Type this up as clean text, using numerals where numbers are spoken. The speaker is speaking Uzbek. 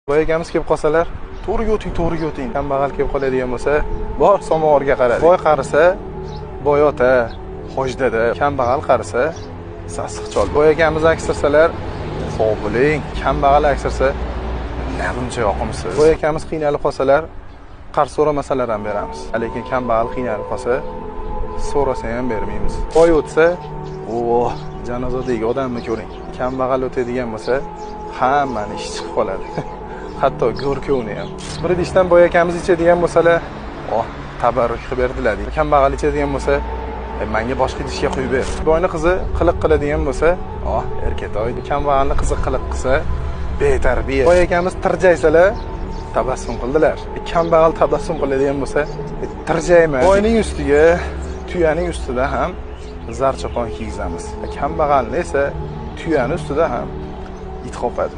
Boy akamiz kelib qolsalar, to'g'riga o'ting, to'g'riga o'ting. Kambag'al kelib qoladigan bo'lsa, bor samovarga qaradi. Boy qarisa, boy ota, hoji dada. Kambag'al qarisa, sassiq chol. Boy akamiz aksirsalar, sog' bo'ling. Kambag'al aksirsa, nima buncha yoqimsiz. Boy akamiz qiynalib qolsalar, qarz so'ramasalar ham beramiz. Lekin kambag'al qiynalib qolsa, so'rasa ham bermaymiz. Boy o'tsa, o, janozadagi odamni ko'ring. Kambag'al o'tadigan bo'lsa, hammani ishi chiqib qoladi. Hatto go'rkovni ham. Bir idishdan boy akamiz ichadigan bo'lsalar, oh, tabarruk qilib berdilar deydi. Kambag'al ichadigan bo'lsa, menga boshqa idishga quyib ber. Boyni qizi qiliq qiladigan bo'lsa, oh, erkatoy. Kambag'alni qizi qiliq qilsa, betarbiya. Boy akamiz tirjaysalar, tabassum qildilar. Kambag'al tabassum qiladigan bo'lsa, tirjayma. Boyning ustiga tuyaning ustida ham zarchopon kiygizamiz. Kambag'alni esa tuyaning ustida ham it qopadi.